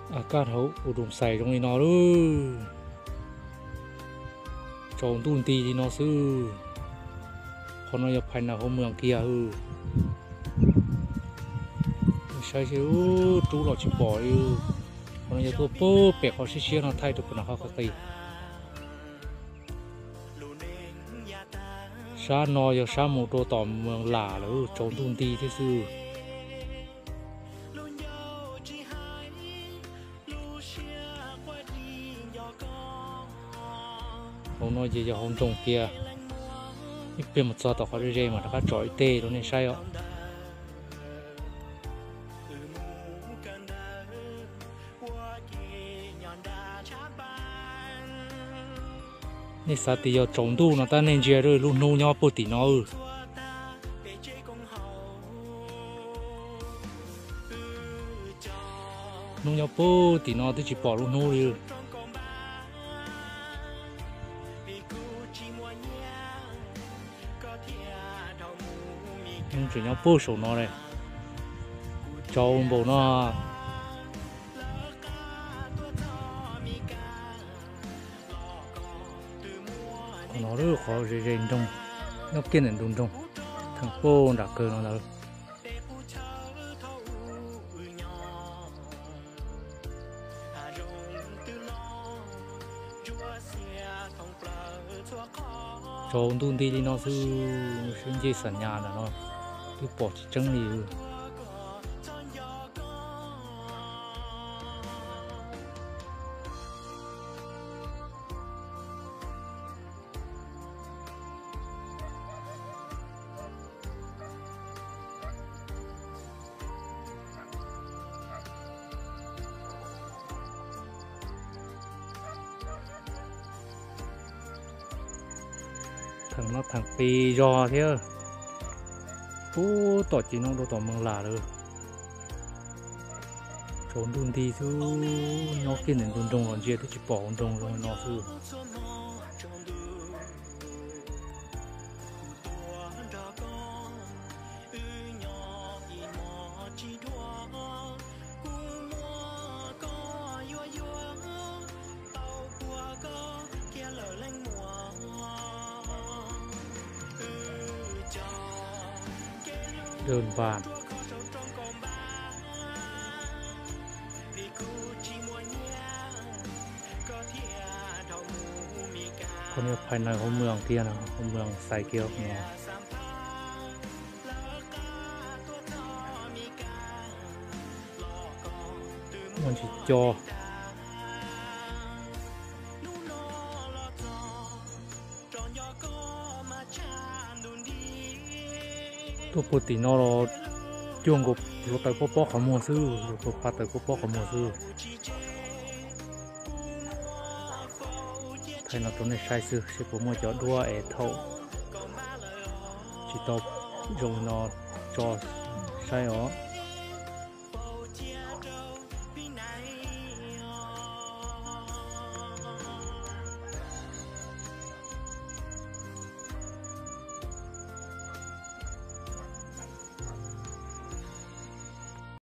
Kaj hauv U Doo Xais zoo li no lawm. Tsaus ntuj nti li no xwb. Qhov no yog phais nas hauv mws kiag lawm. Saib seb, rub los tsis pom li. Qhov no yog tuaj pem qhov siab siab no thaij rau puag nram qhov qis. Sab no yog sab mus rau tom Moos Las lawm, tsaus ntuj nti thiab xwb. Hauv no ces yog hauv nroog kiag. Ib pliag mus txog tom qhov ze ze mas rov qab tsom ib teg rau nej saib os. Nej xav tias yog tsaus ntuj no tab nej ntsia lub hnub nyob puag tim no. Hnub nyob puag tim no twb tsis pom lub hnub li. Hnub tseem nyob puag saum no li. Tsaus npaum no. Qhov no lub qhov ze ze nroog, nyob kiag ntawm ntug nroog, theem puag nram kawg no ntawd. Tsaus ntuj nti li no xwb, sib ncej xam nyas ntawm no twb pom tsis tseeb li. Theem no theem qis zog thiab, puag tom ces no rau tom Moos Las lawm. Tsaus ntuj nti xwb, nyob kiag ntawm ntug nroog los ntsia twb tsis pom hauv nroog zoo li no xwb. Dawb npas. Qhov no phais nas hauv mws kiag no, hauv mws Xais kiag no. Muaj ntsis co. Tuaj puag tim no los cuag nkaus hluav taws pob pob qhov muag xwb, hluav taws pob pob qhov muag xwb. Thaij no rau nej saib xwb, seb puas muaj cov duab es thaum tsis tau zoo li no tso saib os.